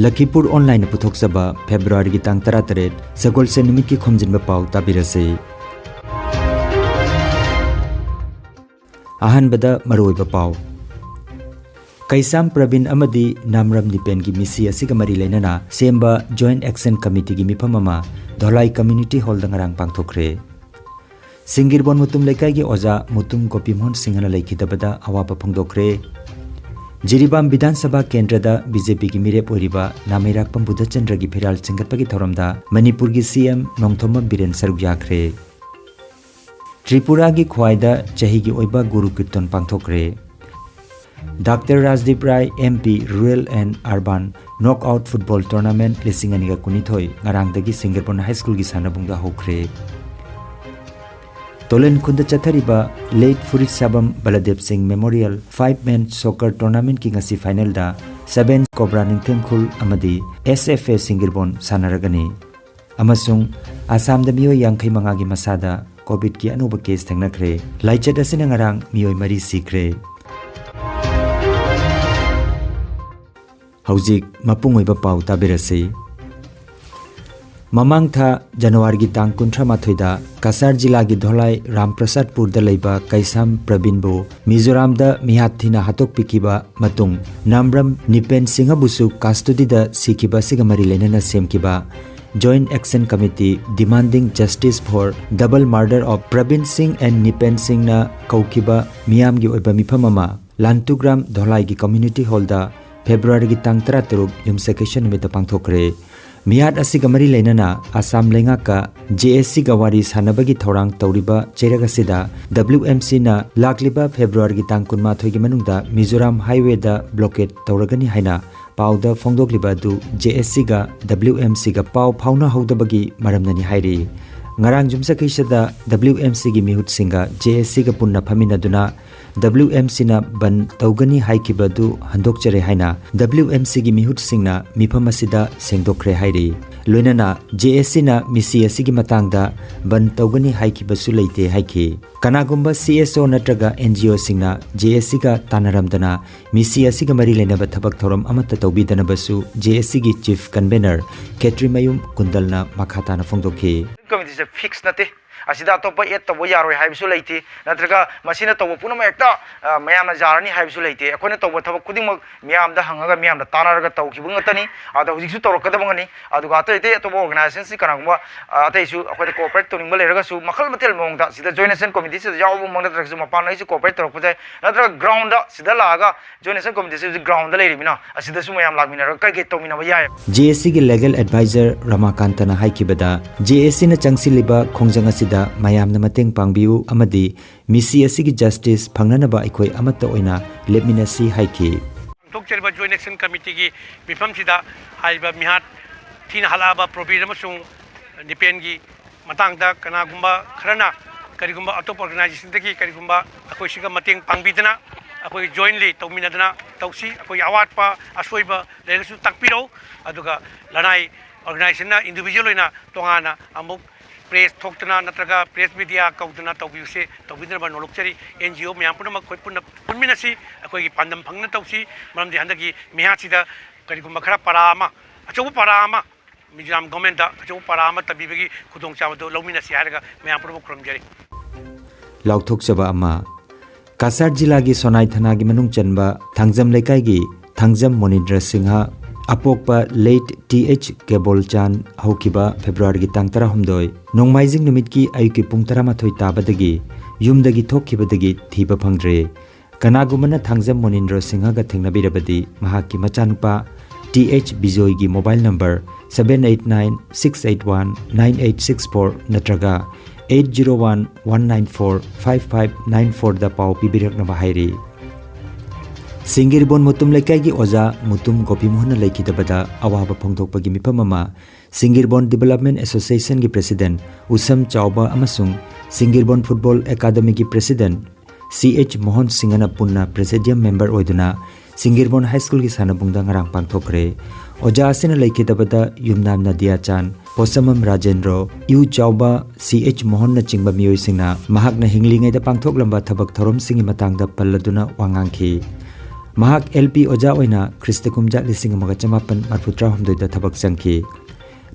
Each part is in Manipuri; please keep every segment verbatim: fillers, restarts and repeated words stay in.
ꯂꯈꯤꯄꯨꯔ ꯑꯣꯟꯂꯥꯏꯟꯅ ꯄꯨꯊꯣꯛꯆꯕ ꯐꯦꯕ꯭ꯔꯨꯋꯥꯔꯤꯒꯤ ꯇꯥꯡ ꯇꯔꯥꯇꯔꯦꯠ, ꯁꯒꯣꯜꯁꯦꯟ ꯅꯨꯃꯤꯠꯀꯤ ꯈꯣꯝꯖꯤꯟꯕ ꯄꯥꯎ ꯇꯥꯕꯤꯔꯁꯤ꯫ ꯑꯍꯥꯟꯕꯗ ꯃꯔꯨꯑꯣꯏꯕ ꯄꯥꯎ꯫ ꯀꯩꯁꯥꯝ ꯄ꯭ꯔꯕꯤꯟ ꯑꯃꯗꯤ ꯅꯥꯝꯔꯝ ꯅꯤꯄꯦꯟꯒꯤ ꯃꯤꯁꯤ ꯑꯁꯤꯒ ꯃꯔꯤ ꯂꯩꯅꯅ ꯁꯦꯝꯕ Joint Action Committeeꯒꯤ ꯃꯤꯐꯝ ꯑꯃ ꯙꯣꯂꯥꯏ Community Hallꯗ ꯉꯔꯥꯡ ꯄꯥꯡꯊꯣꯛꯈ꯭ꯔꯦ꯫ ꯁꯤꯡꯒꯤꯔꯕꯣꯟ ꯃꯨꯇꯨꯝ ꯂꯩꯀꯥꯏꯒꯤ ꯑꯣꯖꯥ ꯃꯨꯇꯨꯝ ꯒꯣꯄꯤꯃꯣꯍꯟ ꯁꯤꯡꯍꯅ ꯂꯩꯈꯤꯗꯕꯗ ꯑꯋꯥꯕ ꯐꯣꯡꯗꯣꯛꯈ꯭ꯔꯦ꯫ ꯖꯤꯔꯤꯕꯥꯝ ꯕꯤꯙꯥꯟ ꯁꯚꯥ ꯀꯦꯟꯗ꯭ꯔꯗ BJPꯒꯤ ꯃꯤꯔꯦꯞ ꯑꯣꯏꯔꯤꯕ ꯅꯥꯃꯩꯔꯥꯛꯄꯝ ꯕꯨꯙꯆꯟꯗ꯭ꯔꯒꯤ ꯐꯤꯔꯥꯜ ꯆꯤꯡꯈꯠꯄꯒꯤ ꯊꯧꯔꯝꯗ ꯃꯅꯤꯄꯨꯔꯒꯤ CM ꯅꯣꯡꯊꯣꯝꯕꯝ ꯕꯤꯔꯦꯟ ꯁꯔꯨꯛ ꯌꯥꯈ꯭ꯔꯦ꯫ ꯇ꯭ꯔꯤꯄꯨꯔꯥꯒꯤ ꯈ꯭ꯋꯥꯏꯗ ꯆꯍꯤꯒꯤ ꯑꯣꯏꯕ ꯒꯨꯔꯨ ꯀꯤꯔꯇꯟ ꯄꯥꯡꯊꯣꯛꯈ꯭ꯔꯦ꯫ Doctor Rajdeep Rai MP Rural and Urban Knockout Football Tournament ꯂꯤꯁꯤꯡ ꯑꯅꯤꯒ ꯀꯨꯟꯅꯤꯊꯣꯏ ꯉꯔꯥꯡꯗꯒꯤ ꯁꯤꯡꯒꯤꯔꯕꯣꯟ ꯍꯥꯏ ꯁ꯭ꯀꯨꯜꯒꯤ ꯁꯥꯟꯅꯕꯨꯡꯗ ꯍꯧꯈ꯭ꯔꯦ꯫ ꯇꯣꯂꯦꯟ ꯈꯨꯟꯗ ꯆꯠꯊꯔꯤꯕ Late ꯐꯨꯔꯤꯠꯁꯥꯕꯝ ꯕꯂꯗꯦꯕ ꯁꯤꯡ Memorial Five Man Soccer Tournamentꯀꯤ ꯉꯁꯤ ꯐꯥꯏꯅꯦꯜꯗ Sevens Cobra ꯅꯤꯡꯊꯦꯝꯈꯨꯜ ꯑꯃꯗꯤ SFA ꯁꯤꯡꯒꯤꯔꯕꯣꯟ ꯁꯥꯟꯅꯔꯒꯅꯤ꯫ ꯑꯃꯁꯨꯡ ꯑꯁꯥꯝꯗ ꯃꯤꯑꯣꯏ ꯌꯥꯡꯈꯩ ꯃꯉꯥꯒꯤ ꯃꯁꯥꯗ COVIDꯀꯤ ꯑꯅꯧꯕ ꯀꯦꯁ ꯊꯦꯡꯅꯈ꯭ꯔꯦ꯫ ꯂꯥꯏꯆꯠ ꯑꯁꯤꯅ ꯉꯔꯥꯡ ꯃꯤꯑꯣꯏ ꯃꯔꯤ ꯁꯤꯈ꯭ꯔꯦ꯫ ꯍꯧꯖꯤꯛ ꯃꯄꯨꯡ ꯑꯣꯏꯕ ꯄꯥꯎ ꯇꯥꯕꯤꯔꯁꯤ꯫ ꯃꯃꯥꯡ ꯊꯥ ꯖꯅꯋꯥꯔꯤꯒꯤ ꯇꯥꯡ ꯀꯨꯟꯊ꯭ꯔꯥ ꯃꯥꯊꯣꯏꯗ ꯀꯁꯥꯔ ꯖꯤꯂꯥꯒꯤ ꯙꯣꯂꯥꯏ ꯔꯥꯝꯄ꯭ꯔꯁꯥꯗꯄꯨꯔꯗ ꯂꯩꯕ ꯀꯩꯁꯥꯝ ꯄ꯭ꯔꯕꯤꯟꯕꯨ ꯃꯤꯖꯣꯔꯥꯝꯗ ꯃꯤꯍꯥꯠ ꯊꯤꯅ ꯍꯥꯠꯇꯣꯛꯄꯤꯈꯤꯕ ꯃꯇꯨꯡ ꯅꯥꯝꯕ꯭ꯔꯝ ꯅꯤꯄꯦꯟ ꯁꯤꯡꯍꯕꯨꯁꯨ ꯀꯁꯇꯗꯤꯗ ꯁꯤꯈꯤꯕ ꯑꯁꯤꯒ ꯃꯔꯤ ꯂꯩꯅꯅ ꯁꯦꯝꯈꯤꯕ Joint Action Committee Demanding Justice for Double Murder of Prabin Singh and Nipen Singhꯅ ꯀꯧꯈꯤꯕ ꯃꯤꯌꯥꯝꯒꯤ ꯑꯣꯏꯕ ꯃꯤꯐꯝ ꯑꯃ ꯂꯥꯟꯇꯨꯒ꯭ꯔꯥꯝ ꯙꯣꯂꯥꯏꯒꯤ Community Hallꯗ ꯐꯦꯕ꯭ꯔꯨꯋꯥꯔꯤꯒꯤ ꯇꯥꯡ ꯇꯔꯥꯇꯔꯨꯛ ꯌꯨꯝꯁꯀꯩꯁ ꯅꯨꯃꯤꯠꯇ ꯄꯥꯡꯊꯣꯛꯈ꯭ꯔꯦ꯫ ꯃꯤꯍꯥꯠ ꯑꯁꯤꯒ ꯃꯔꯤ ꯂꯩꯅꯅ ꯑꯁꯥꯝ ꯂꯩꯉꯥꯛꯀ JACꯒ ꯋꯥꯔꯤ ꯁꯥꯟꯅꯕꯒꯤ ꯊꯧꯔꯥꯡ ꯇꯧꯔꯤꯕ ꯆꯩꯔꯛ ꯑꯁꯤꯗ WMCꯅ ꯂꯥꯛꯂꯤꯕ ꯐꯦꯕ꯭ꯔꯨꯋꯥꯔꯤꯒꯤ ꯇꯥꯡ ꯀꯨꯟꯃꯥꯊꯣꯏꯒꯤ ꯃꯅꯨꯡꯗ ꯃꯤꯖꯣꯔꯥꯝ highwayꯗ blockade ꯇꯧꯔꯒꯅꯤ ꯍꯥꯏꯅ ꯄꯥꯎꯗ ꯐꯣꯡꯗꯣꯛꯂꯤꯕ ꯑꯗꯨ JACꯒ WMCꯒ ꯄꯥꯎ ꯐꯥꯎꯅꯍꯧꯗꯕꯒꯤ ꯃꯔꯝꯅꯅꯤ ꯍꯥꯏꯔꯤ꯫ ꯉꯔꯥꯡ ꯌꯨꯝꯁꯀꯩꯁꯗ W M Cꯒꯤ ꯃꯤꯍꯨꯠꯁꯤꯡꯒ J S Cꯒ ꯄꯨꯟꯅ ꯐꯝꯃꯤꯟꯅꯗꯨꯅ W M Cꯅ ꯕꯟ ꯇꯧꯒꯅꯤ ꯍꯥꯏꯈꯤꯕꯗꯨ ꯍꯟꯗꯣꯛꯆꯔꯦ ꯍꯥꯏꯅ W M Cꯒꯤ ꯃꯤꯍꯨꯠꯁꯤꯡꯅ ꯃꯤꯐꯝ ꯑꯁꯤꯗ ꯁꯦꯡꯗꯣꯛꯈ꯭ꯔꯦ ꯍꯥꯏꯔꯤ꯫ ꯂꯣꯏꯅꯅ J S Cꯅ ꯃꯤꯁꯤ ꯑꯁꯤꯒꯤ ꯃꯇꯥꯡꯗ ꯕꯟ ꯇꯧꯒꯅꯤ ꯍꯥꯏꯈꯤꯕꯁꯨ ꯂꯩꯇꯦ ꯍꯥꯏꯈꯤ꯫ ꯀꯅꯥꯒꯨꯝꯕ C S O ꯅꯠꯇ꯭ꯔꯒ N G Oꯁꯤꯡꯅ J S Cꯒ ꯇꯥꯟꯅꯔꯝꯗꯅ ꯃꯤꯁꯤ ꯑꯁꯤꯒ ꯃꯔꯤ ꯂꯩꯅꯕ ꯊꯕꯛ ꯊꯧꯔꯝ ꯑꯃꯠꯇ ꯇꯧꯕꯤꯗꯅꯕꯁꯨ J S Cꯒꯤ Chief Convener ꯈꯦꯇ꯭ꯔꯤꯃꯌꯨꯝ ꯀꯨꯟꯗꯜꯅ ꯃꯈꯥ ꯇꯥꯅ ꯐꯣꯡꯗꯣꯛꯈꯤ꯫ ꯀꯃꯤꯇꯤꯁꯦ ꯐꯤꯛꯁ ꯅꯠꯇꯦ꯫ ꯑꯁꯤꯗ ꯑꯇꯣꯞꯄ ꯑꯦꯗ ꯇꯧꯕ ꯌꯥꯔꯣꯏ ꯍꯥꯏꯕꯁꯨ ꯂꯩꯇꯦ, ꯅꯠꯇ꯭ꯔꯒ ꯃꯁꯤꯅ ꯇꯧꯕ ꯄꯨꯝꯅꯃꯛ ꯍꯦꯛꯇ, ꯑ, ꯃꯌꯥꯝꯅ ꯌꯥꯔꯅꯤ ꯍꯥꯏꯕꯁꯨ ꯂꯩꯇꯦ꯫ ꯑꯩꯈꯣꯏꯅ ꯇꯧꯕ ꯊꯕꯛ ꯈꯨꯗꯤꯡꯃꯛ ꯃꯤꯌꯥꯝꯗ ꯍꯪꯉꯒ, ꯃꯤꯌꯥꯝꯅ ꯇꯥꯟꯅꯔꯒ ꯇꯧꯈꯤꯕ ꯉꯥꯛꯇꯅꯤ꯫ ꯑꯗꯣ ꯍꯧꯖꯤꯛꯁꯨ ꯇꯧꯔꯛꯀꯗꯕ ꯉꯥꯛꯅꯤ꯫ ꯑꯗꯨꯒ ꯑꯇꯩ ꯑꯇꯩ ꯑꯇꯣꯞꯄ organizationꯁꯤ ꯀꯅꯥꯒꯨꯝꯕ, ꯑ, ꯑꯇꯩꯁꯨ ꯑꯩꯈꯣꯏꯗ cooperate ꯇꯧꯅꯤꯡꯕ ꯂꯩꯔꯒꯁꯨ, ꯃꯈꯜ ꯃꯊꯦꯜ ꯃꯑꯣꯡꯗ ꯁꯤꯗ Joint Action Committeeꯁꯤꯗ ꯌꯥꯎꯕꯃꯛ ꯅꯠꯇ꯭ꯔꯒꯁꯨ ꯃꯄꯥꯟꯗꯒꯤꯁꯨ cooperate ꯇꯧꯔꯛꯄꯁꯨ ꯌꯥꯏ, ꯅꯠꯇ꯭ꯔꯒ groundꯗ ꯁꯤꯗ ꯂꯥꯛꯑꯒ Joint Action Committeeꯁꯤ ꯍꯧꯖꯤꯛ groundꯗ ꯂꯩꯔꯤꯃꯤꯅ ꯑꯁꯤꯗꯁꯨ ꯃꯌꯥꯝ ꯂꯥꯛꯃꯤꯟꯅꯔꯒ ꯀꯔꯤ ꯀꯔꯤ ꯇꯧꯃꯤꯟꯅꯕ ꯌꯥꯏ꯫ J S Cꯒꯤ legal advisor ꯔꯃꯥꯀꯥꯟꯇꯅ ꯍꯥꯏꯈꯤꯕꯗ, J S Cꯅ ꯆꯪꯁꯤꯜꯂꯤꯕ ꯈꯣꯡꯖꯪ ꯑꯁꯤꯗ ꯃꯌꯥꯝꯅ ꯃꯇꯦꯡ ꯄꯥꯡꯕꯤꯌꯨ ꯑꯃꯗꯤ ꯃꯤꯁꯤ ꯑꯁꯤꯒꯤ justice ꯐꯪꯅꯅꯕ ꯑꯩꯈꯣꯏ ꯑꯃꯠꯇ ꯑꯣꯏꯅ ꯂꯦꯞꯃꯤꯟꯅꯁꯤ ꯍꯥꯏꯈꯤ꯫ ꯄꯥꯡꯊꯣꯛꯆꯔꯤꯕ Joint Action Committeeꯒꯤ ꯃꯤꯐꯝꯁꯤꯗ ꯍꯥꯏꯔꯤꯕ ꯃꯤꯍꯥꯠ ꯊꯤꯅ ꯍꯥꯠꯂꯛꯑꯕ ꯄ꯭ꯔꯣꯕꯤꯔ ꯑꯃꯁꯨꯡ ꯅꯤꯄꯦꯟꯒꯤ ꯃꯇꯥꯡꯗ ꯀꯅꯥꯒꯨꯝꯕ ꯈꯔꯅ ꯀꯔꯤꯒꯨꯝꯕ ꯑꯇꯣꯞꯄ organizationꯗꯒꯤ ꯀꯔꯤꯒꯨꯝꯕ ꯑꯩꯈꯣꯏꯁꯤꯒ ꯃꯇꯦꯡ ꯄꯥꯡꯕꯤꯗꯅ, ꯑꯩꯈꯣꯏ jointly ꯇꯧꯃꯤꯟꯅꯗꯅ ꯇꯧꯁꯤ꯫ ꯑꯩꯈꯣꯏꯒꯤ ꯑꯋꯥꯠꯄ ꯑꯁꯣꯏꯕ ꯂꯩꯔꯒꯁꯨ ꯇꯥꯛꯄꯤꯔꯛꯎ꯫ ꯑꯗꯨꯒ ꯂꯅꯥꯏ organizationꯅ individual ꯑꯣꯏꯅ ꯇꯣꯉꯥꯟꯅ ꯑꯃꯨꯛ press ꯊꯣꯛꯇꯅ ꯅꯠꯇ꯭ꯔꯒ press media ꯀꯧꯗꯅ ꯇꯧꯕꯤꯕꯁꯦ ꯇꯧꯕꯤꯗꯅꯕ ꯅꯣꯂꯨꯛꯆꯔꯤ꯫ N G O ꯃꯌꯥꯝ ꯄꯨꯝꯅꯃꯛ ꯑꯩꯈꯣꯏ ꯄꯨꯟꯅ ꯄꯨꯟꯃꯤꯟꯅꯁꯤ, ꯑꯩꯈꯣꯏꯒꯤ ꯄꯥꯟꯗꯝ ꯐꯪꯅ ꯇꯧꯁꯤ꯫ ꯃꯔꯝꯗꯤ ꯍꯟꯗꯛꯀꯤ ꯃꯤꯍꯥꯠꯁꯤꯗ ꯀꯔꯤꯒꯨꯝꯕ ꯈꯔ ꯄꯔꯥ ꯑꯃ, ꯑꯆꯧꯕ ꯄꯔꯥ ꯑꯃ, ꯃꯤꯖꯣꯔꯥꯝ governmentꯇ ꯑꯆꯧꯕ ꯄꯔꯥ ꯑꯃ ꯇꯝꯕꯤꯕꯒꯤ ꯈꯨꯗꯣꯡꯆꯥꯕꯗꯨ ꯂꯧꯃꯤꯟꯅꯁꯤ ꯍꯥꯏꯔꯒ ꯃꯌꯥꯝ ꯄꯨꯝꯅꯃꯛ ꯈꯨꯔꯨꯝꯖꯔꯤ꯫ ꯂꯥꯎꯊꯣꯛꯆꯕ ꯑꯃ꯫ ꯀꯁꯥꯔ ꯖꯤꯂꯥꯒꯤ ꯁꯣꯅꯥꯏ ꯊꯥꯅꯥꯒꯤ ꯃꯅꯨꯡ ꯆꯟꯕ ꯊꯥꯡꯖꯝ ꯂꯩꯀꯥꯏꯒꯤ Thangjam ꯃꯣꯅꯤꯟꯗ꯭ꯔ Singh, ꯑꯄꯣꯛꯄ late T H ꯀꯦꯕꯣꯜꯆꯥꯟ, ꯍꯧꯈꯤꯕ Februaryꯒꯤ ꯇꯥꯡ ꯇꯔꯥꯍꯨꯝꯗꯣꯏ, ꯅꯣꯡꯃꯥꯏꯖꯤꯡ ꯅꯨꯃꯤꯠꯀꯤ ꯑꯌꯨꯛꯀꯤ ꯄꯨꯡ ꯇꯔꯥꯃꯥꯊꯣꯏ ꯇꯥꯕꯗꯒꯤ ꯌꯨꯝꯗꯒꯤ ꯊꯣꯛꯈꯤꯕꯗꯒꯤ ꯊꯤꯕ ꯐꯪꯗ꯭ꯔꯦ꯫ ꯀꯅꯥꯒꯨꯝꯕꯅ ꯊꯥꯡꯖꯝ ꯃꯣꯅꯤꯟꯗ꯭ꯔ ꯁꯤꯡꯍꯒ ꯊꯦꯡꯅꯕꯤꯔꯕꯗꯤ ꯃꯍꯥꯛꯀꯤ ꯃꯆꯥꯅꯨꯄꯥ T H ꯕꯤꯖꯣꯏꯒꯤ mobile number seven eight nine six eight one nine eight six four ꯅꯠꯇ꯭ꯔꯒ eight zero one one nine four five five nine fourꯗ ꯄꯥꯎ ꯄꯤꯕꯤꯔꯛꯅꯕ ꯍꯥꯏꯔꯤ꯫ ꯁꯤꯡꯒꯤꯔꯕꯣꯟ ꯃꯨꯇꯨꯝ ꯂꯩꯀꯥꯏꯒꯤ ꯑꯣꯖꯥ ꯃꯨꯇꯨꯝ ꯒꯣꯄꯤꯃꯣꯍꯟꯅ ꯂꯩꯈꯤꯗꯕꯗ ꯑꯋꯥꯕ ꯐꯣꯡꯗꯣꯛꯄꯒꯤ ꯃꯤꯐꯝ ꯑꯃ ꯁꯤꯡꯒꯤꯔꯕꯣꯟ ꯗꯤꯕꯦꯂꯞꯃꯦꯟ ꯑꯦꯁꯣꯁꯤꯌꯦꯁꯟꯒꯤ ꯄ꯭ꯔꯦꯁꯤꯗꯦꯟꯠ ꯎꯁꯝ ꯆꯥꯎꯕ ꯑꯃꯁꯨꯡ ꯁꯤꯡꯒꯤꯔꯕꯣꯟ ꯐꯨꯠꯕꯣꯜ ꯑꯦꯀꯥꯗꯃꯤꯒꯤ ꯄ꯭ꯔꯦꯁꯤꯗꯦꯟꯠ ꯁꯤ ꯑꯩꯆ ꯃꯣꯍꯟ ꯁꯤꯡꯍꯅ ꯄꯨꯟꯅ ꯄ꯭ꯔꯦꯁꯤꯗꯤꯌꯝ ꯃꯦꯝꯕꯔ ꯑꯣꯏꯗꯨꯅ ꯁꯤꯡꯒꯤꯔꯕꯣꯟ ꯍꯥꯏ ꯁ꯭ꯀꯨꯜꯒꯤ ꯁꯥꯟꯅꯕꯨꯡꯗ ꯉꯔꯥꯡ ꯄꯥꯡꯊꯣꯛꯈ꯭ꯔꯦ꯫ ꯑꯣꯖꯥ ꯑꯁꯤꯅ ꯂꯩꯈꯤꯗꯕꯗ ꯌꯨꯝꯅꯥꯝ ꯅꯗꯤꯌꯥ ꯆꯥꯟ, ꯄꯣꯁꯝꯕꯝ ꯔꯥꯖꯦꯟꯗ꯭ꯔꯣ, ꯏꯎ ꯆꯥꯎꯕ, ꯁꯤ ꯑꯩꯆ ꯃꯣꯍꯟꯅꯆꯤꯡꯕ ꯃꯤꯑꯣꯏꯁꯤꯡꯅ ꯃꯍꯥꯛꯅ ꯍꯤꯡꯂꯤꯉꯩꯗ ꯄꯥꯡꯊꯣꯛꯂꯝꯕ ꯊꯕꯛ ꯊꯧꯔꯝꯁꯤꯡꯒꯤ ꯃꯇꯥꯡꯗ ꯄꯜꯂꯗꯨꯅ ꯋꯥ ꯉꯥꯡꯈꯤ꯫ ꯃꯍꯥꯛ ꯑꯦꯜ ꯄꯤ ꯑꯣꯖꯥ ꯑꯣꯏꯅ ꯈ꯭ꯔꯤꯁꯇ ꯀꯨꯝꯖꯥ ꯂꯤꯁꯤꯡ ꯑꯃꯒ ꯆꯃꯥꯄꯟ ꯃꯔꯤꯐꯨ ꯇꯔꯥꯍꯨꯝꯗꯣꯏꯗ ꯊꯕꯛ ꯆꯪꯈꯤ꯫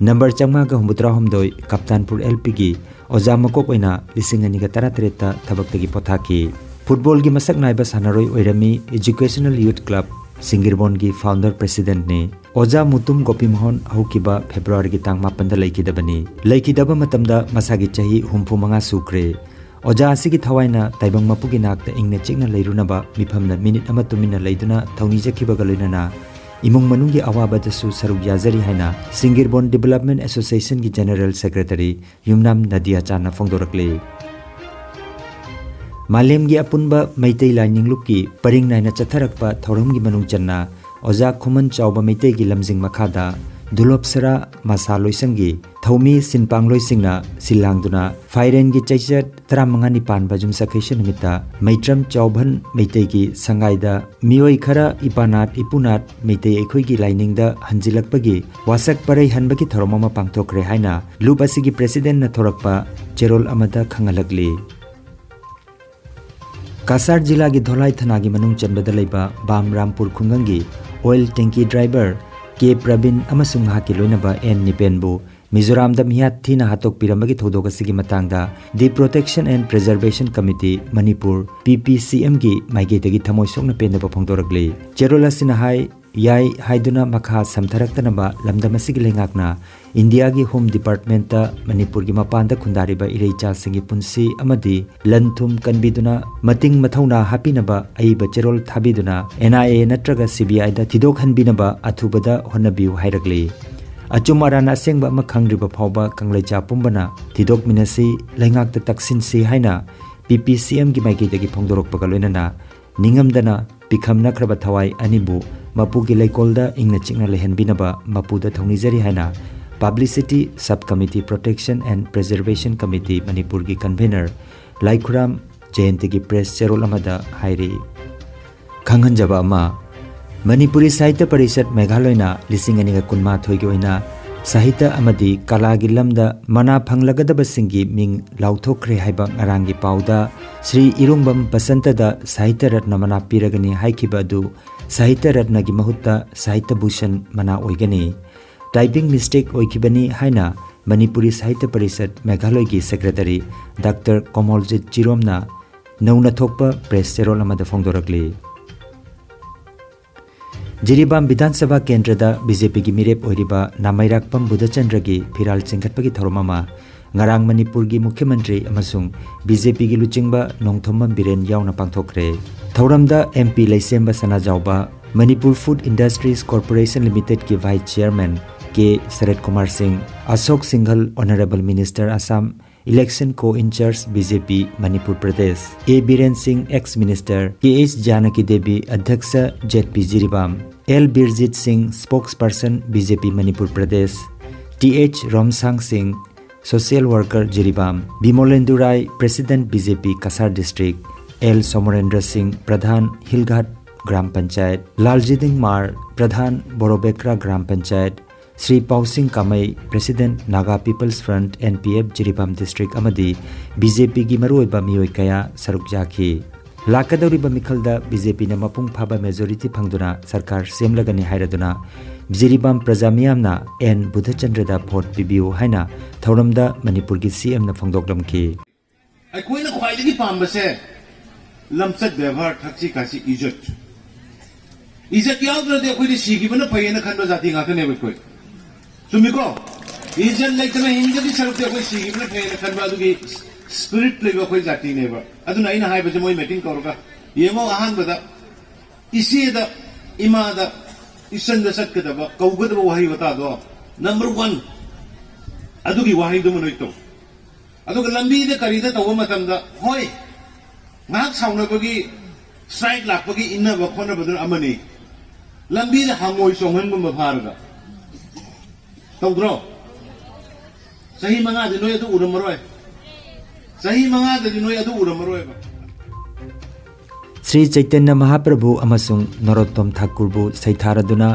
ꯅꯝꯕꯔ ꯆꯥꯝꯃꯉꯥꯒ ꯍꯨꯝꯐꯨꯇꯔꯥꯍꯨꯝꯗꯣꯏ ꯀꯞꯇꯥꯟꯄꯨꯔ ꯑꯦꯜ ꯄꯤꯒꯤ ꯑꯣꯖꯥ ꯃꯀꯣꯛ ꯑꯣꯏꯅ ꯂꯤꯁꯤꯡ ꯑꯅꯤꯒ ꯇꯔꯥꯇꯔꯦꯠꯇ ꯊꯕꯛꯇꯒꯤ ꯄꯣꯊꯥꯈꯤ꯫ ꯐꯨꯠꯕꯣꯜꯒꯤ ꯃꯁꯛ ꯅꯥꯏꯕ ꯁꯥꯟꯅꯔꯣꯏ ꯑꯣꯏꯔꯝꯃꯤ꯫ Educational youth club ꯁꯤꯡꯒꯤꯔꯕꯣꯟꯒꯤ founder ꯄ꯭ꯔꯦꯁꯤꯗꯦꯟꯠꯅꯤ꯫ ꯑꯣꯖꯥ ꯃꯨꯇꯨꯝ ꯒꯣꯄꯤꯃꯣꯍꯟ ꯍꯧꯈꯤꯕ ꯐꯦꯕ꯭ꯔꯨꯋꯥꯔꯤꯒꯤ ꯇꯥꯡ ꯃꯥꯄꯟꯗ ꯂꯩꯈꯤꯗꯕꯅꯤ꯫ ꯂꯩꯈꯤꯗꯕ ꯃꯇꯝꯗ ꯃꯁꯥꯒꯤ ꯆꯍꯤ ꯍꯨꯝꯐꯨ ꯃꯉꯥ ꯁꯨꯈ꯭ꯔꯦ꯫ ꯑꯣꯖꯥ ꯑꯁꯤꯒꯤ ꯊꯋꯥꯏꯅ ꯇꯥꯏꯕꯪ ꯃꯄꯨꯒꯤ ꯅꯥꯛꯇ ꯏꯪꯅ ꯆꯤꯛꯅ ꯂꯩꯔꯨꯅꯕ ꯃꯤꯐꯝꯗ ꯃꯤꯅꯤꯠ ꯑꯃ ꯇꯨꯃꯤꯟꯅ ꯂꯩꯗꯨꯅ ꯊꯧꯅꯤꯖꯈꯤꯕꯒ ꯂꯣꯏꯅꯅ ꯏꯃꯨꯡ ꯃꯅꯨꯡꯒꯤ ꯑꯋꯥꯕꯗꯁꯨ ꯁꯔꯨꯛ ꯌꯥꯖꯔꯤ ꯍꯥꯏꯅ ꯁꯤꯡꯒꯤꯔꯕꯣꯟ ꯗꯤꯕꯦꯂꯞꯃꯦꯟ ꯑꯦꯁꯣꯁꯤꯌꯦꯁꯟꯒꯤ ꯖꯦꯅꯔꯦꯜ ꯁꯦꯀ꯭ꯔꯦꯇꯔꯤ ꯌꯨꯝꯅꯥꯝ ꯅꯗꯤꯌꯥ ꯆꯥꯟꯅ ꯐꯣꯡꯗꯣꯔꯛꯂꯤ꯫ ꯃꯥꯂꯦꯝꯒꯤ ꯑꯄꯨꯟꯕ ꯃꯩꯇꯩ ꯂꯥꯏꯅꯤꯡꯂꯨꯞꯀꯤ ꯄꯔꯤꯡ ꯅꯥꯏꯅ ꯆꯠꯊꯔꯛꯄ ꯊꯧꯔꯝꯒꯤ ꯃꯅꯨꯡ ꯆꯟꯅ ꯑꯣꯖꯥ ꯈꯨꯃꯟ ꯆꯥꯎꯕ ꯃꯩꯇꯩꯒꯤ ꯂꯝꯖꯤꯡ ꯃꯈꯥꯗ ꯗꯨꯂꯣꯞꯁꯔꯥ ꯃꯁꯥ ꯂꯣꯏꯁꯪꯒꯤ ꯊꯧꯃꯤ ꯁꯤꯟꯄꯥꯡꯂꯣꯏꯁꯤꯡꯅ ꯁꯤꯜ ꯂꯥꯡꯗꯨꯅ ꯐꯥꯏꯔꯦꯟꯒꯤ ꯆꯩꯆꯠ ꯇꯔꯥꯃꯉꯥꯅꯤ ꯄꯥꯟꯕ ꯌꯨꯝꯁꯀꯩꯁ ꯅꯨꯃꯤꯠꯇ ꯃꯩꯇ꯭ꯔꯝ ꯆꯥꯎꯕꯟ ꯃꯩꯇꯩꯒꯤ ꯁꯉꯥꯏꯗ ꯃꯤꯑꯣꯏ ꯈꯔ ꯏꯄꯥꯅꯥꯠ ꯏꯄꯨꯅꯥꯠ ꯃꯩꯇꯩ ꯑꯩꯈꯣꯏꯒꯤ ꯂꯥꯏꯅꯤꯡꯗ ꯍꯟꯖꯤꯜꯂꯛꯄꯒꯤ ꯋꯥꯁꯛ ꯄꯔꯩ ꯍꯟꯕꯒꯤ ꯊꯧꯔꯝ ꯑꯃ ꯄꯥꯡꯊꯣꯛꯈ꯭ꯔꯦ ꯍꯥꯏꯅ ꯂꯨꯞ ꯑꯁꯤꯒꯤ ꯄ꯭ꯔꯦꯁꯤꯗꯦꯟꯠꯅ ꯊꯣꯔꯛꯄ ꯆꯦꯔꯣꯜ ꯑꯃꯗ ꯈꯪꯍꯜꯂꯛꯂꯤ꯫ ꯀꯁꯥꯔ ꯖꯤꯂꯥꯒꯤ ꯙꯣꯂꯥꯏ ꯊꯅꯥꯒꯤ ꯃꯅꯨꯡ ꯆꯟꯕꯗ ꯂꯩꯕ ꯕꯥꯝ ꯔꯥꯝꯄꯨꯔ ꯈꯨꯡꯒꯪꯒꯤ ꯑꯣꯏꯜ ꯇꯦꯡꯀꯤ ꯗ꯭ꯔꯥꯏꯚꯔ ꯀꯦ ꯄ꯭ꯔꯕꯤꯟ ꯑꯃꯁꯨꯡ ꯃꯍꯥꯛꯀꯤ ꯂꯣꯏꯅꯕ ꯑꯦꯟ ꯅꯤꯄꯦꯟꯕꯨ ꯃꯤꯖꯣꯔꯥꯝꯗ ꯃꯤꯌꯥꯠ ꯊꯤꯅ ꯍꯥꯠꯇꯣꯛꯄꯤꯔꯝꯕꯒꯤ ꯊꯧꯗꯣꯛ ꯑꯁꯤꯒꯤ ꯃꯇꯥꯡꯗ The Protection and Preservation Committee Manipur, ꯄꯤ ꯄꯤ ꯁꯤ ꯑꯦꯝꯒꯤ ꯃꯥꯏꯀꯩꯗꯒꯤ ꯊꯃꯣꯏ ꯁꯣꯛꯅ ꯄꯦꯟꯗꯕ ꯐꯣꯡꯗꯣꯔꯛꯂꯤ꯫ ꯆꯦꯔꯣꯜ ꯑꯁꯤꯅ ꯍꯥꯏ, ꯌꯥꯏ ꯍꯥꯏꯗꯨꯅ ꯃꯈꯥ ꯁꯝꯊꯔꯛꯇꯅꯕ ꯂꯝꯗꯝ ꯑꯁꯤꯒꯤ ꯂꯩꯉꯥꯛꯅ ꯏꯟꯗꯤꯌꯥꯒꯤ ꯍꯣꯝ ꯗꯤꯄꯥꯔꯠꯃꯦꯟꯠꯇ ꯃꯅꯤꯄꯨꯔꯒꯤ ꯃꯄꯥꯟꯗ ꯈꯨꯟꯗꯥꯔꯤꯕ ꯏꯔꯩꯆꯥꯁꯤꯡꯒꯤ ꯄꯨꯟꯁꯤ ꯑꯃꯗꯤ ꯂꯟ ꯊꯨꯝ ꯀꯟꯕꯤꯗꯨꯅ ꯃꯇꯤꯡ ꯃꯊꯧꯅꯥ ꯍꯥꯞꯄꯤꯅꯕ ꯑꯏꯕ ꯆꯦꯔꯣꯜ ꯊꯥꯕꯤꯗꯨꯅ ꯑꯦꯟ ꯑꯥꯏ ꯑꯦ ꯅꯠꯇ꯭ꯔꯒ ꯁꯤ ꯕꯤ ꯑꯥꯏꯗ ꯊꯤꯗꯣꯛꯍꯟꯕꯤꯅꯕ ꯑꯊꯨꯕꯗ ꯍꯣꯠꯅꯕꯤꯌꯨ ꯍꯥꯏꯔꯛꯂꯤ꯫ ꯑꯆꯨꯝ ꯑꯔꯥꯟ ꯑꯁꯦꯡꯕ ꯑꯃ ꯈꯪꯗ꯭ꯔꯤꯕ ꯐꯥꯎꯕ ꯀꯪꯂꯩꯆꯥ ꯄꯨꯝꯕꯅ ꯊꯤꯗꯣꯛꯃꯤꯟꯅꯁꯤ, ꯂꯩꯉꯥꯛꯇ ꯇꯛꯁꯤꯟꯁꯤ ꯍꯥꯏꯅ ꯄꯤ ꯄꯤ ꯁꯤ ꯑꯦꯝꯒꯤ ꯃꯥꯏꯀꯩꯗꯒꯤ ꯐꯣꯡꯗꯣꯔꯛꯄꯒ ꯂꯣꯏꯅꯅ ꯅꯤꯡꯉꯝꯗꯅ ꯄꯤꯈꯝꯅꯈ꯭ꯔꯕ ꯊꯋꯥꯏ ꯑꯅꯤꯕꯨ ꯃꯄꯨꯒꯤ ꯂꯩꯀꯣꯜꯗ ꯏꯪꯅ ꯆꯤꯛꯅ ꯂꯩꯍꯟꯕꯤꯅꯕ ꯃꯄꯨꯗ ꯊꯧꯅꯤꯖꯔꯤ ꯍꯥꯏꯅ Publicity Sub Committee, Protection and Preservation Committee ꯃꯅꯤꯄꯨꯔꯒꯤ convener ꯂꯥꯏꯈꯨꯔꯥꯝ ꯖꯌꯟꯇꯒꯤ press ꯆꯦꯔꯣꯜ ꯑꯃꯗ ꯍꯥꯏꯔꯤ꯫ ꯈꯪꯍꯟꯖꯕ ꯑꯃ, ꯃꯅꯤꯄꯨꯔꯤ ꯁꯥꯍꯤꯇ꯭ꯌ ꯄꯔꯤꯁꯠ ꯃꯦꯘꯥꯂꯌꯅ ꯂꯤꯁꯤꯡ ꯑꯅꯤꯒ ꯀꯨꯟꯃꯥꯊꯣꯏꯒꯤ ꯑꯣꯏꯅ ꯁꯥꯍꯤꯇ꯭ꯌ ꯑꯃꯗꯤ ꯀꯂꯥꯒꯤ ꯂꯝꯗ ꯃꯅꯥ ꯐꯪꯂꯒꯗꯕꯁꯤꯡꯒꯤ ꯃꯤꯡ ꯂꯥꯎꯊꯣꯛꯈ꯭ꯔꯦ ꯍꯥꯏꯕ ꯉꯔꯥꯡꯒꯤ ꯄꯥꯎꯗ ꯁ꯭ꯔꯤ ꯏꯔꯣꯡꯕꯝ ꯕꯁꯟꯇꯗ ꯁꯥꯍꯤꯇ꯭ꯌ ꯔꯠꯅ ꯃꯅꯥ ꯄꯤꯔꯒꯅꯤ ꯍꯥꯏꯈꯤꯕ ꯑꯗꯨ ꯁꯥꯍꯤꯇ꯭ꯌ ꯔꯠꯅꯒꯤ ꯃꯍꯨꯠꯇ ꯁꯥꯍꯤꯇ꯭ꯌ ꯚꯨꯁꯟ ꯃꯅꯥ ꯑꯣꯏꯒꯅꯤ꯫ Typing mistake ꯑꯣꯏꯈꯤꯕꯅꯤ ꯍꯥꯏꯅ ꯃꯅꯤꯄꯨꯔꯤ ꯁꯥꯍꯤꯇ꯭ꯌ ꯄꯔꯤꯁꯠ ꯃꯦꯘꯥꯂꯌꯒꯤ secretary ꯗꯥꯛꯇꯔ ꯀꯣꯃꯣꯜꯖꯤꯠ ꯖꯤꯔꯣꯝꯅ ꯅꯧꯅ ꯊꯣꯛꯄ press ꯆꯦꯔꯣꯜ ꯑꯃꯗ ꯐꯣꯡꯗꯣꯔꯛꯂꯤ꯫ ꯖꯤꯔꯤꯕꯥꯝ ꯕꯤꯙꯥꯟ ꯁꯚꯥ ꯀꯦꯟꯗ꯭ꯔꯗ ꯕꯤ ꯖꯦ ꯄꯤꯒꯤ ꯃꯤꯔꯦꯞ ꯑꯣꯏꯔꯤꯕ ꯅꯥꯃꯩꯔꯥꯛꯄꯝ ꯕꯨꯙꯆꯟꯗ꯭ꯔꯒꯤ ꯐꯤꯔꯥꯜ ꯆꯤꯡꯈꯠꯄꯒꯤ ꯊꯧꯔꯝ ꯑꯃ ꯉꯔꯥꯡ ꯃꯅꯤꯄꯨꯔꯒꯤ ꯃꯨꯈ꯭ꯌ ꯃꯟꯇ꯭ꯔꯤ ꯑꯃꯁꯨꯡ ꯕꯤ ꯖꯦ ꯄꯤꯒꯤ ꯂꯨꯆꯤꯡꯕ ꯅꯣꯡꯊꯣꯝꯕꯝ ꯕꯤꯔꯦꯟ ꯌꯥꯎꯅ ꯄꯥꯡꯊꯣꯛꯈ꯭ꯔꯦ꯫ ꯊꯧꯔꯝꯗ ꯑꯦꯝ ꯄꯤ ꯂꯩꯁꯦꯝꯕ ꯁꯅꯥꯖꯥꯎꯕ, ꯃꯅꯤꯄꯨꯔ ꯐꯨꯗ ꯏꯟꯗꯁꯇ꯭ꯔꯤꯁ ꯀꯣꯔꯄꯣꯔꯦꯁꯟ ꯂꯤꯃꯤꯇꯦꯗꯀꯤ vice chairman K Sarat Kumar Singh, Ashok ꯁꯤꯡꯘꯜ, honourable minister Assam, election co-in-charge B J P Manipur Pradesh, A Biren Singh, ex minister, K H Janaki Devi, ꯑꯗ꯭ꯌꯛꯁ, Z P Jiribam, L Birjit Singh, spokesperson, B J P Manipur Pradesh, T H Romsang Singh, social worker, Jiribam, Bimolendu Rai, president, B J P Cachar district, L Somorendra Singh, Pradhan, Hilghat Gram Panchayat, Laljiding Mar, Pradhan, Borobekra Gram Panchayat, Shri ꯄꯥꯎꯁꯤꯡ ꯀꯥꯃꯩ, president, Naga People's Front, N P F, Jiribam district ꯑꯃꯗꯤ B J P ꯒꯤ ꯃꯔꯨꯑꯣꯏꯕ ꯃꯤꯑꯣꯏ ꯀꯌꯥ ꯁꯔꯨꯛ ꯌꯥꯈꯤ꯫ ꯂꯥꯛꯀꯗꯧꯔꯤꯕ ꯃꯤꯈꯜꯗ B J P ꯅ ꯃꯄꯨꯡ ꯐꯥꯕ majority ꯐꯪꯗꯨꯅ ꯁꯔꯀꯥꯔ ꯁꯦꯝꯂꯒꯅꯤ ꯍꯥꯏꯔꯗꯨꯅ ꯖꯤꯔꯤꯕꯥꯝ ꯄ꯭ꯔꯖꯥ ꯃꯤꯌꯥꯝꯅ ꯑꯦꯟ ꯕꯨꯙꯆꯟꯗ꯭ꯔꯗ vote ꯄꯤꯕꯤꯌꯨ ꯍꯥꯏꯅ ꯊꯧꯔꯝꯗ ꯃꯅꯤꯄꯨꯔꯒꯤ C M ꯅ ꯐꯣꯡꯗꯣꯛꯂꯝꯈꯤ꯫ ꯑꯩꯈꯣꯏꯅ ꯈ꯭ꯋꯥꯏꯗꯒꯤ ꯄꯥꯝꯕꯁꯦ ꯂꯝꯆꯠ ꯕꯦꯕꯥꯔ, ꯊꯛꯁꯤ ꯈꯥꯁꯤ, ꯏꯖꯠ꯫ ꯏꯖꯠ ꯌꯥꯎꯗ꯭ꯔꯗꯤ ꯑꯩꯈꯣꯏꯗꯤ ꯁꯤꯈꯤꯕꯅ ꯐꯩꯌꯦꯅ ꯈꯟꯕ ꯖꯥꯇꯤ ꯉꯥꯛꯇꯅꯦꯕ ꯑꯩꯈꯣꯏ꯫ ꯆꯨꯝꯃꯤꯀꯣ? ꯏꯖꯠ ꯂꯩꯇꯅ ꯍꯤꯡꯗꯒꯤ ꯁꯔꯨꯛꯇꯤ ꯑꯩꯈꯣꯏ ꯁꯤꯈꯤꯕꯅ ꯐꯩꯌꯦꯅ ꯈꯟꯕ ꯑꯗꯨꯒꯤ spirit ꯂꯩꯕ ꯑꯩꯈꯣꯏ ꯖꯥꯇꯤꯅꯦꯕ꯫ ꯑꯗꯨꯅ ꯑꯩꯅ ꯍꯥꯏꯕꯁꯦ ꯃꯣꯏ meeting ꯀꯧꯔꯒ ꯌꯦꯡꯉꯣ, ꯑꯍꯥꯟꯕꯗ ꯏꯆꯦꯗ, ꯏꯃꯥꯗ, ꯏꯆꯟꯗ ꯆꯠꯀꯗꯕ, ꯀꯧꯒꯗꯕ ꯋꯥꯍꯩ ꯋꯥꯇꯥꯗꯣ number one ꯑꯗꯨꯒꯤ ꯋꯥꯍꯩꯗꯨꯃ ꯅꯣꯏ ꯇꯧ꯫ ꯑꯗꯨꯒ ꯂꯝꯕꯤꯗ ꯀꯔꯤꯗ ꯇꯧꯕ ꯃꯇꯝꯗ, ꯍꯣꯏ, ꯉꯥꯏꯍꯥꯛ ꯁꯥꯎꯅꯕꯒꯤ strike ꯂꯥꯛꯄꯒꯤ ꯏꯟꯅꯕ ꯈꯣꯠꯅꯕꯗꯨꯅ ꯑꯃꯅꯤ꯫ ꯂꯝꯕꯤꯗ ꯍꯪꯉꯣꯏ ꯆꯣꯡꯍꯟꯒꯨꯝꯕ ꯐꯥꯔꯒ, ꯇꯧꯗ꯭ꯔꯣ? ꯆꯍꯤ ꯃꯉꯥꯗꯤ ꯅꯣꯏ ꯑꯗꯨ ꯎꯔꯝꯃꯔꯣꯏ꯫ ꯆꯍꯤ ꯃꯉꯥꯗꯗꯤ ꯅꯣꯏ ꯑꯗꯨ ꯎꯔꯝꯃꯔꯣꯏꯕ꯫ ꯁ꯭ꯔꯤ ꯆꯩꯇꯟꯌ ꯃꯍꯥꯄ꯭ꯔꯚꯨ ꯑꯃꯁꯨꯡ ꯅꯔꯣꯠꯇꯝ ꯊꯥꯀꯨꯔꯕꯨ ꯁꯩꯊꯥꯔꯗꯨꯅ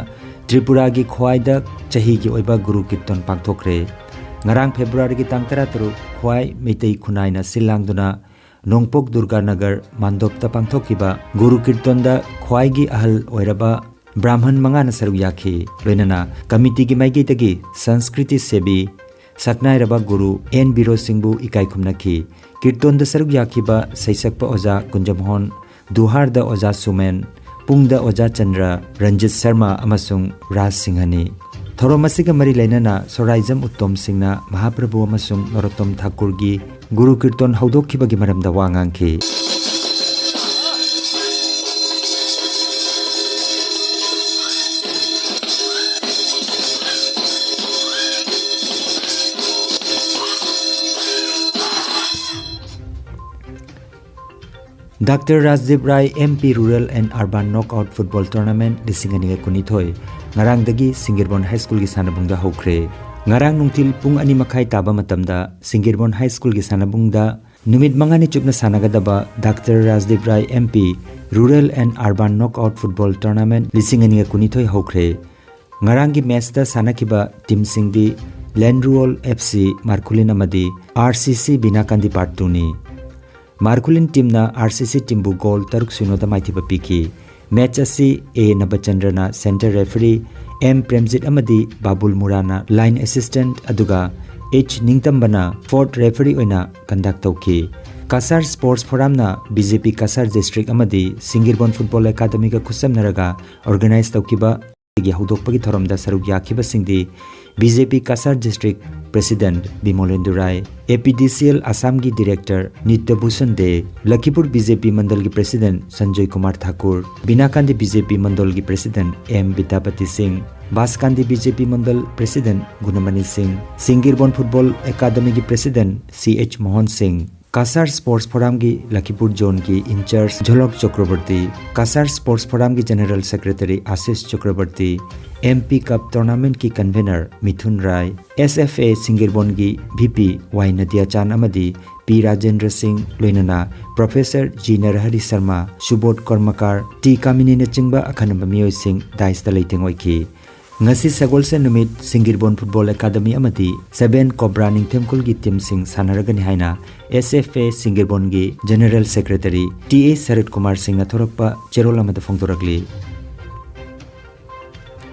ꯇ꯭ꯔꯤꯄꯨꯔꯥꯒꯤ ꯈ꯭ꯋꯥꯏꯗ ꯆꯍꯤꯒꯤ ꯑꯣꯏꯕ ꯒꯨꯔꯨ ꯀꯤꯔꯇꯟ ꯄꯥꯡꯊꯣꯛꯈ꯭ꯔꯦ꯫ ꯉꯔꯥꯡ ꯐꯦꯕ꯭ꯔꯨꯋꯥꯔꯤꯒꯤ ꯇꯥꯡ ꯇꯔꯥꯇꯔꯨꯛ ꯈ꯭ꯋꯥꯏ ꯃꯩꯇꯩ ꯈꯨꯟꯅꯥꯏꯅ ꯁꯤꯜ ꯂꯥꯡꯗꯨꯅ ꯅꯣꯡꯄꯣꯛ ꯗꯨꯔꯒꯥꯅꯒꯔ ꯃꯥꯟꯗꯣꯞꯇ ꯄꯥꯡꯊꯣꯛꯈꯤꯕ ꯒꯨꯔꯨ ꯀꯤꯔꯇꯟꯗ ꯈ꯭ꯋꯥꯏꯒꯤ ꯑꯍꯜ ꯑꯣꯏꯔꯕ ꯕ꯭ꯔꯥꯍꯃꯟ ꯃꯉꯥꯅ ꯁꯔꯨꯛ ꯌꯥꯈꯤ꯫ ꯂꯣꯏꯅꯅ ꯀꯃꯤꯇꯤꯒꯤ ꯃꯥꯏꯀꯩꯗꯒꯤ ꯁꯪꯁꯀ꯭ꯔꯤꯇꯤ ꯁꯦꯕꯤ ꯁꯛꯅꯥꯏꯔꯕ ꯒꯨꯔꯨ ꯑꯦꯟ ꯕꯤꯔꯣ ꯁꯤꯡꯕꯨ ꯏꯀꯥꯏ ꯈꯨꯝꯅꯈꯤ꯫ ꯀꯤꯔꯇꯣꯟꯗ ꯁꯔꯨꯛ ꯌꯥꯈꯤꯕ ꯁꯩꯁꯛꯄ ꯑꯣꯖꯥ ꯀꯨꯟꯖꯃꯣꯍꯟ, ꯗꯨꯍꯥꯔꯗ ꯑꯣꯖꯥ ꯁꯨꯃꯦꯟ, ꯄꯨꯡꯗ ꯑꯣꯖꯥ ꯆꯟꯗ꯭ꯔ, ꯔꯟꯖꯤꯠ ꯁꯔꯃ ꯑꯃꯁꯨꯡ ꯔꯥꯖ ꯁꯤꯡꯍꯅꯤ꯫ ꯊꯧꯔꯝ ꯑꯁꯤꯒ ꯃꯔꯤ ꯂꯩꯅꯅ ꯁꯣꯔꯥꯏꯖꯝ ꯎꯠꯇꯣꯝ ꯁꯤꯡꯅ ꯃꯍꯥꯄ꯭ꯔꯚꯨ ꯑꯃꯁꯨꯡ ꯅꯔꯣꯠꯇꯝ ꯊꯥꯀꯨꯔꯒꯤ ꯒꯨꯔꯨ ꯀꯤꯔꯇꯣꯟ ꯍꯧꯗꯣꯛꯈꯤꯕꯒꯤ ꯃꯔꯝꯗ ꯋꯥ ꯉꯥꯡꯈꯤ꯫ Doctor Rajdeep Rai M P Rural and Urban Knockout Football Tournament ꯂꯤꯁꯤꯡ ꯑꯅꯤꯒ ꯀꯨꯟꯅꯤꯊꯣꯏ ꯉꯔꯥꯡꯗꯒꯤ ꯁꯤꯡꯒꯤꯔꯕꯣꯟ ꯍꯥꯏ ꯁ꯭ꯀꯨꯜꯒꯤ ꯁꯥꯟꯅꯕꯨꯡꯗ ꯍꯧꯈ꯭ꯔꯦ꯫ ꯉꯔꯥꯡ ꯅꯨꯡꯊꯤꯜ ꯄꯨꯡ ꯑꯅꯤ ꯃꯈꯥꯏ ꯇꯥꯕ ꯃꯇꯝꯗ ꯁꯤꯡꯒꯤꯔꯕꯣꯟ ꯍꯥꯏ ꯁ꯭ꯀꯨꯜꯒꯤ ꯁꯥꯟꯅꯕꯨꯡꯗ ꯅꯨꯃꯤꯠ ꯃꯉꯥꯅꯤ ꯆꯨꯞꯅ ꯁꯥꯟꯅꯒꯗꯕ doctor Rajdeep Rai M P Rural and Urban Knockout Football Tournament ꯂꯤꯁꯤꯡ ꯑꯅꯤꯒ ꯀꯨꯟꯅꯤꯊꯣꯏ ꯍꯧꯈ꯭ꯔꯦ꯫ ꯉꯔꯥꯡꯒꯤ ꯃꯦꯆꯇ ꯁꯥꯟꯅꯈꯤꯕ ꯇꯤꯝꯁꯤꯡꯗꯤ ꯂꯦꯟꯔꯨꯑꯣꯜ F C ꯃꯥꯔꯈꯨꯂꯤꯟ ꯑꯃꯗꯤ R C C ꯕꯤꯅꯥꯀꯥꯟꯗꯤ ꯄꯥꯔꯠ ꯇꯨꯅꯤ꯫ ꯃꯥꯔꯈꯨꯂꯤꯟ ꯇꯤꯝꯅ R C C ꯇꯤꯝꯕꯨ ꯒꯣꯜ ꯇꯔꯨꯛ ꯁꯤꯅꯣꯗ ꯃꯥꯏꯊꯤꯕ ꯄꯤꯈꯤ꯫ ꯃꯦꯆ ꯑꯁꯤ A ꯅꯕꯆꯟꯗ꯭ꯔꯅ ꯁꯦꯟꯇꯔ ꯔꯦꯐꯔꯤ, M ꯄ꯭ꯔꯦꯝꯖꯤꯠ ꯑꯃꯗꯤ ꯕꯥꯕꯨꯜ ꯃꯨꯔꯥꯅ ꯂꯥꯏꯟ ꯑꯦꯁꯤꯁꯇꯦꯟꯠ, ꯑꯗꯨꯒ H ꯅꯤꯡꯇꯝꯕꯅ ꯐꯣꯔꯠ ꯔꯦꯐꯔꯤ ꯑꯣꯏꯅ ꯀꯟꯗꯛ ꯇꯧꯈꯤ꯫ ꯀꯁꯥꯔ ꯁ꯭ꯄꯣꯔꯠꯁ ꯐꯣꯔꯝꯅ B J P Cachar district ꯑꯃꯗꯤ ꯁꯤꯡꯒꯤꯔꯕꯣꯟ ꯐꯨꯠꯕꯣꯜ ꯑꯦꯀꯥꯗꯃꯤꯒ ꯈꯨꯠꯁꯝꯅꯔꯒ ꯑꯣꯔꯒꯅꯥꯏꯖ ꯇꯧꯈꯤꯕ ꯒꯤ ꯍꯧꯗꯣꯛꯄꯒꯤ ꯊꯧꯔꯝꯗ ꯁꯔꯨꯛ ꯌꯥꯈꯤꯕꯁꯤꯡꯗꯤ B J P Cachar district president Bimolendu Rai, A P D C L ꯑꯁꯥꯝꯒꯤ director Nitya Bhushan Dey, Lakhipur B J P ꯃꯟꯗꯜꯒꯤ ꯄ꯭ꯔꯦꯁꯤꯗꯦꯟꯠ ꯁꯟꯖꯣꯏ ꯀꯨꯃꯥꯔ ꯊꯥꯀꯨꯔ, ꯕꯤꯅꯥꯀꯥꯟꯗꯤ B J P ꯃꯟꯗꯜꯒꯤ ꯄ꯭ꯔꯦꯁꯤꯗꯦꯟꯠ M ꯕꯤꯗ꯭ꯌꯥꯄꯇꯤ ꯁꯤꯡ, ꯕꯥꯁꯀꯥꯟꯗꯤ B J P Mandal president Gunamani Singh, Singirbon football ꯑꯦꯀꯥꯗꯃꯤꯒꯤ president C H Mohan Singh, Cachar sports ꯐꯣꯔꯝꯒꯤ ꯂꯈꯤꯄꯨꯔ ꯖꯣꯟꯒꯤ ꯏꯟꯆꯥꯔꯖ ꯖꯣꯂꯣꯛ ꯆꯀ꯭ꯔꯕꯔꯇꯤ, ꯀꯁꯥꯔ ꯁ꯭ꯄꯣꯔꯠꯁ ꯐꯣꯔꯝꯒꯤ general secretary Ashish Chakraborty, M P cup ꯇꯣꯔꯅꯥꯃꯦꯟꯠꯀꯤ convener Mithun Rai, S F A ꯁꯤꯡꯒꯤꯔꯕꯣꯟꯒꯤ ꯚꯤ ꯄꯤ ꯋꯥꯏ ꯅꯗꯤꯌꯥꯆꯥꯟ ꯑꯃꯗꯤ ꯄꯤ ꯔꯥꯖꯦꯟꯗ꯭ꯔ ꯁꯤꯡ, ꯂꯣꯏꯅꯅ professor G Narahari Sharma, Subodh Karmakar, T ꯀꯥꯃꯤꯅꯤꯅꯆꯤꯡꯕ ꯑꯈꯟꯅꯕ ꯃꯤꯑꯣꯏꯁꯤꯡ ꯗꯥꯏꯁꯇ ꯂꯩꯇꯦꯡ ꯑꯣꯏꯈꯤ꯫ ꯉꯁꯤ ꯁꯒꯣꯜꯁꯦꯟ ꯅꯨꯃꯤꯠ ꯁꯤꯡꯒꯤꯔꯕꯣꯟ ꯐꯨꯠꯕꯣꯜ ꯑꯦꯀꯥꯗꯃꯤ ꯑꯃꯗꯤ ꯁꯕꯦꯟ ꯀꯣꯕ꯭ꯔꯥ ꯅꯤꯡꯊꯦꯝꯈꯨꯜꯒꯤ ꯇꯤꯝꯁꯤꯡ ꯁꯥꯟꯅꯔꯒꯅꯤ ꯍꯥꯏꯅ ꯑꯦꯁ ꯑꯦꯐ ꯑꯦ ꯁꯤꯡꯒꯤꯔꯕꯣꯟꯒꯤ general secretary T A Sarat Kumar ꯁꯤꯡꯅ ꯊꯣꯔꯛꯄ ꯆꯦꯔꯣꯜ ꯑꯃꯗ ꯐꯣꯡꯗꯣꯔꯛꯂꯤ꯫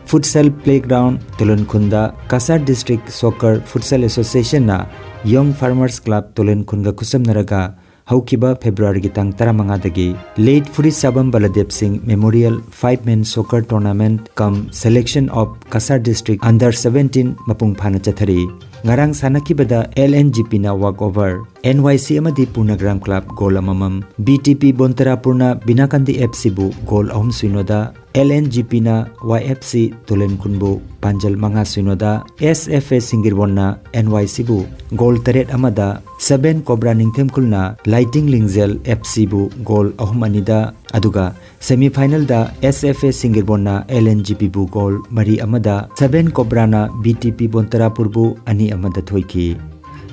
ꯐꯨꯠꯁꯦꯜ ꯄ꯭ꯂꯦꯒ꯭ꯔꯥꯎꯟ ꯇꯨꯂꯟꯈꯨꯟꯗ ꯀꯁꯥꯔ ꯗꯤꯁꯇ꯭ꯔꯤꯛ ꯁꯣꯀꯔ ꯐꯨꯠꯁꯦꯜ ꯑꯦꯁꯣꯁꯤꯌꯦꯁꯟꯅ ꯌꯣꯡ ꯐꯥꯔꯃꯔꯁ ꯀ꯭ꯂꯕ ꯇꯨꯂꯟꯈꯨꯟꯒ ꯈꯨꯠꯁꯝꯅꯔꯒ ꯍꯧꯈꯤꯕ ꯐꯦꯕ꯭ꯔꯨꯋꯥꯔꯤꯒꯤ ꯇꯥꯡ ꯇꯔꯥꯃꯉꯥꯗꯒꯤ late Phurisabam Baldev Singh memorial five men soccer tournament cum selection of Cachar district under seventeen ꯃꯄꯨꯡ ꯐꯥꯅ ꯆꯠꯊꯔꯤ꯫ ꯉꯔꯥꯡ ꯁꯥꯟꯅꯈꯤꯕꯗ ꯑꯦꯜ ꯑꯦꯟ ꯖꯤ ꯄꯤꯅ ꯋꯥꯛ ꯑꯣꯚꯔ, ꯑꯦꯟ ꯋꯥꯏ ꯁꯤ ꯑꯃꯗꯤ ꯄꯨꯔꯅꯒ꯭ꯔꯥꯝ ꯀ꯭ꯂꯕ ꯒꯣꯜ ꯑꯃꯃꯝ, ꯕꯤ ꯇꯤ ꯄꯤ ꯕꯣꯟꯇꯔꯥꯄꯨꯔꯅ ꯕꯤꯅꯥꯀꯥꯟꯗꯤ ꯑꯦꯐ ꯁꯤꯕꯨ ꯒꯣꯜ ꯑꯍꯨꯝ ꯁꯨꯏꯅꯣꯗ, ꯑꯦꯜ ꯑꯦꯟ ꯖꯤ ꯄꯤꯅ ꯋꯥꯏ ꯑꯦꯐ ꯁꯤ ꯇꯨꯂꯦꯟꯈꯨꯟꯕꯨ ꯄꯥꯟꯖꯜ ꯃꯉꯥ ꯁꯨꯏꯅꯣꯗ, ꯑꯦꯁ ꯑꯦꯐ ꯑꯦ ꯁꯤꯡꯒꯤꯔꯕꯣꯟꯅ ꯑꯦꯟ ꯋꯥꯏ ꯁꯤꯕꯨ ꯒꯣꯜ ꯇꯔꯦꯠ ꯑꯃꯗ, ꯁꯕꯦꯟ ꯀꯣꯕ꯭ꯔꯥ ꯅꯤꯡꯊꯦꯝꯈꯨꯜꯅ ꯂꯥꯏꯇꯤꯡ ꯂꯤꯡꯖꯦꯜ ꯑꯦꯐ ꯁꯤꯕꯨ ꯒꯣꯜ ꯑꯍꯨꯝ ꯑꯅꯤꯗ, ꯑꯗꯨꯒ ꯁꯦꯃꯤꯐꯥꯏꯅꯦꯜꯗ ꯑꯦꯁ ꯑꯦꯐ ꯑꯦ ꯁꯤꯡꯒꯤꯔꯕꯣꯟꯅ ꯑꯦꯜ ꯑꯦꯟ ꯖꯤ ꯄꯤꯕꯨ ꯒꯣꯜ ꯃꯔꯤ ꯑꯃꯗ, ꯁꯕꯦꯟ ꯀꯣꯕ꯭ꯔꯥꯅ ꯕꯤ ꯇꯤ ꯄꯤ ꯕꯣꯟꯇꯔꯥꯄꯨꯔꯕꯨ ꯑꯅꯤ ꯑꯃꯗ ꯊꯣꯏꯈꯤ꯫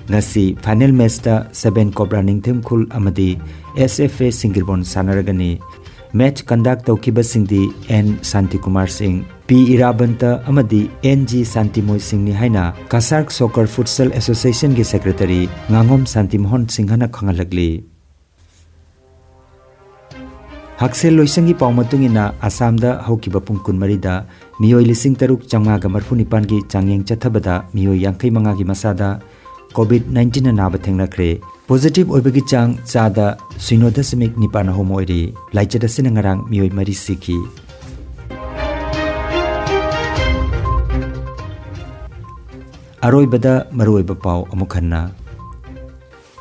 ꯉꯁꯤ ꯐꯥꯏꯅꯦꯜ ꯃꯦꯆꯇ ꯁꯕꯦꯟ ꯀꯣꯕ꯭ꯔꯥ ꯅꯤꯡꯊꯦꯝꯈꯨꯜ ꯑꯃꯗꯤ ꯑꯦꯁ ꯑꯦꯐ ꯑꯦ ꯁꯤꯡꯒꯤꯔꯕꯣꯟ ꯁꯥꯟꯅꯔꯒꯅꯤ꯫ ꯃꯦꯆ ꯀꯟꯗꯛ ꯇꯧꯈꯤꯕꯁꯤꯡꯗꯤ ꯑꯦꯟ ꯁꯥꯟꯇꯤꯀꯨꯃꯥꯔ ꯁꯤꯡ, ꯄꯤ ꯏꯔꯥꯕꯟꯇ ꯑꯃꯗꯤ ꯑꯦꯟ ꯖꯤ ꯁꯥꯟꯇꯤꯃꯣꯏ ꯁꯤꯡꯅꯤ ꯍꯥꯏꯅ ꯀꯁꯥꯔ ꯁꯣꯀꯔ ꯐꯨꯠꯁꯦꯜ ꯑꯦꯁꯣꯁꯤꯌꯦꯁꯟꯒꯤ ꯁꯦꯀ꯭ꯔꯦꯇꯔꯤ ꯉꯥꯉꯣꯝ ꯁꯥꯟꯇꯤꯃꯣꯍꯟ ꯁꯤꯡꯍꯅ ꯈꯪꯍꯜꯂꯛꯂꯤ꯫ ꯍꯛꯁꯦꯜ ꯂꯣꯏꯁꯪꯒꯤ ꯄꯥꯎ ꯃꯇꯨꯡ ꯏꯟꯅ, ꯑꯁꯥꯝꯗ ꯍꯧꯈꯤꯕ ꯄꯨꯡ ꯀꯨꯟꯃꯔꯤꯗ ꯃꯤꯑꯣꯏ ꯂꯤꯁꯤꯡ ꯇꯔꯨꯛ ꯆꯥꯝꯃꯉꯥꯒ ꯃꯔꯤꯐꯨ ꯅꯤꯄꯥꯟꯒꯤ ꯆꯥꯡꯌꯦꯡ ꯆꯠꯊꯕꯗ ꯃꯤꯑꯣꯏ ꯌꯥꯡꯈꯩ ꯃꯉꯥꯒꯤ ꯃꯁꯥꯗ ꯀꯣꯚꯤꯗ ꯅꯥꯏꯟꯇꯤꯟꯅ ꯅꯥꯕ ꯊꯦꯡꯅꯈ꯭ꯔꯦ꯫ ꯄꯣꯖꯤꯇꯤꯚ ꯑꯣꯏꯕꯒꯤ ꯆꯥꯡ ꯆꯥꯗ ꯁꯤꯅꯣ ꯗꯁꯃꯤꯛ ꯅꯤꯄꯥꯟ ꯑꯍꯨꯝ ꯑꯣꯏꯔꯤ꯫ ꯂꯥꯏꯆꯠ ꯑꯁꯤꯅ ꯉꯔꯥꯡ ꯃꯤꯑꯣꯏ ꯃꯔꯤ ꯁꯤꯈꯤ꯫ ꯑꯔꯣꯏꯕꯗ ꯃꯔꯨꯑꯣꯏꯕ ꯄꯥꯎ ꯑꯃꯨꯛ ꯍꯟꯅ꯫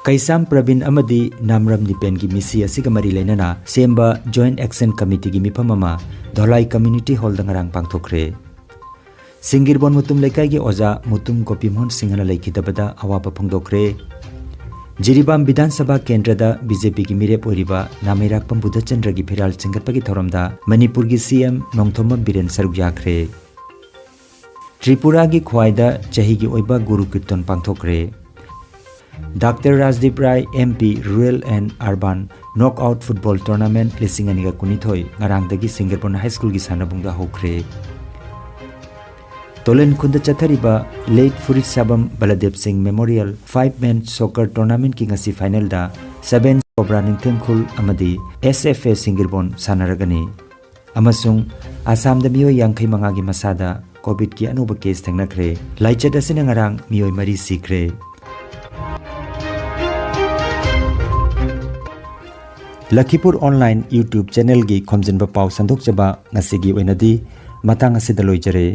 ꯀꯩꯁꯥꯝ ꯄ꯭ꯔꯕꯤꯟ ꯑꯃꯗꯤ ꯅꯥꯝꯔꯝ ꯗꯤꯄꯦꯟꯒꯤ ꯃꯤꯁꯤ ꯑꯁꯤꯒ ꯃꯔꯤ ꯂꯩꯅꯅ ꯁꯦꯝꯕ ꯖꯣꯏꯟꯠ ꯑꯦꯛꯁꯟ ꯀꯃꯤꯇꯤꯒꯤ ꯃꯤꯐꯝ ꯑꯃ ꯙꯣꯂꯥꯏ ꯀꯝꯃ꯭ꯌꯨꯅꯤꯇꯤ ꯍꯣꯜꯗ ꯉꯔꯥꯡ ꯄꯥꯡꯊꯣꯛꯈ꯭ꯔꯦ꯫ ꯁꯤꯡꯒꯤꯔꯕꯣꯟ ꯃꯨꯇꯨꯝ ꯂꯩꯀꯥꯏꯒꯤ ꯑꯣꯖꯥ ꯃꯨꯇꯨꯝ ꯒꯣꯄꯤꯃꯣꯍꯟ ꯁꯤꯡꯍꯅ ꯂꯩꯈꯤꯗꯕꯗ ꯑꯋꯥꯕ ꯐꯣꯡꯗꯣꯛꯈ꯭ꯔꯦ꯫ ꯖꯤꯔꯤꯕꯥꯝ ꯕꯤꯙꯥꯟ ꯁꯚꯥ ꯀꯦꯟꯗ꯭ꯔꯗ ꯕꯤ ꯖꯦ ꯄꯤꯒꯤ ꯃꯤꯔꯦꯞ ꯑꯣꯏꯔꯤꯕ ꯅꯥꯃꯩꯔꯥꯛꯄꯝ ꯕꯨꯙꯆꯟꯗ꯭ꯔꯒꯤ ꯐꯤꯔꯥꯜ ꯆꯤꯡꯈꯠꯄꯒꯤ ꯊꯧꯔꯝꯗ ꯃꯅꯤꯄꯨꯔꯒꯤ ꯁꯤ ꯑꯦꯝ ꯅꯣꯡꯊꯣꯝꯕꯝ ꯕꯤꯔꯦꯟ ꯁꯔꯨꯛ ꯌꯥꯈ꯭ꯔꯦ꯫ ꯇ꯭ꯔꯤꯄꯨꯔꯥꯒꯤ ꯈ꯭ꯋꯥꯏꯗ ꯆꯍꯤꯒꯤ ꯑꯣꯏꯕ ꯒꯨꯔꯨ ꯀꯤꯔꯇꯟ ꯄꯥꯡꯊꯣꯛꯈ꯭ꯔꯦ꯫ Doctor Rajdeep Rai M P rural and urban knock out football tournament ꯂꯤꯁꯤꯡ ꯑꯅꯤꯒ ꯀꯨꯟꯅꯤꯊꯣꯏ ꯉꯔꯥꯡꯗꯒꯤ ꯁꯤꯡꯒꯔꯕꯣꯟ ꯍꯥꯏ ꯁ꯭ꯀꯨꯜꯒꯤ ꯁꯥꯟꯅꯕꯨꯡꯗ ꯍꯧꯈ꯭ꯔꯦ꯫ ꯇꯣꯂꯦꯟ ꯈꯨꯟꯗ ꯆꯠꯊꯔꯤꯕ ꯂꯦꯠ ꯐꯨꯔꯤꯠ ꯁꯥꯕꯝ ꯕꯂꯗꯦꯕ Singh memorial five men soccer ꯇꯣꯔꯅꯥꯃꯦꯟꯠꯀꯤ ꯉꯁꯤ ꯐꯥꯏꯅꯦꯜꯗ ꯁꯚꯦꯟ ꯀꯣꯕ꯭ꯔꯥ ꯅꯤꯡꯊꯦꯝꯈꯨꯜ ꯑꯃꯗꯤ ꯑꯦꯁ ꯑꯦꯐ ꯑꯦ ꯁꯤꯡꯒꯤꯔꯕꯣꯟ ꯁꯥꯟꯅꯔꯒꯅꯤ꯫ ꯑꯃꯁꯨꯡ ꯑꯁꯥꯝꯗ ꯃꯤꯑꯣꯏ ꯌꯥꯡꯈꯩ ꯃꯉꯥꯒꯤ ꯃꯁꯥꯗ ꯀꯣꯚꯤꯗꯀꯤ ꯑꯅꯧꯕ ꯀꯦꯁ ꯊꯦꯡꯅꯈ꯭ꯔꯦ꯫ ꯂꯥꯏꯆꯠ ꯑꯁꯤꯅ ꯉꯔꯥꯡ ꯃꯤꯑꯣꯏ ꯃꯔꯤ ꯁꯤꯈ꯭ꯔꯦ꯫ ꯂꯈꯤꯄꯨꯔ ꯑꯣꯟꯂꯥꯏꯟ YouTube ꯆꯦꯅꯦꯜꯒꯤ ꯈꯣꯝꯖꯤꯟꯕ ꯄꯥꯎ ꯁꯟꯗꯣꯛꯆꯕ ꯉꯁꯤꯒꯤ ꯑꯣꯏꯅꯗꯤ ꯃꯇꯥꯡ ꯑꯁꯤꯗ ꯂꯣꯏꯖꯔꯦ꯫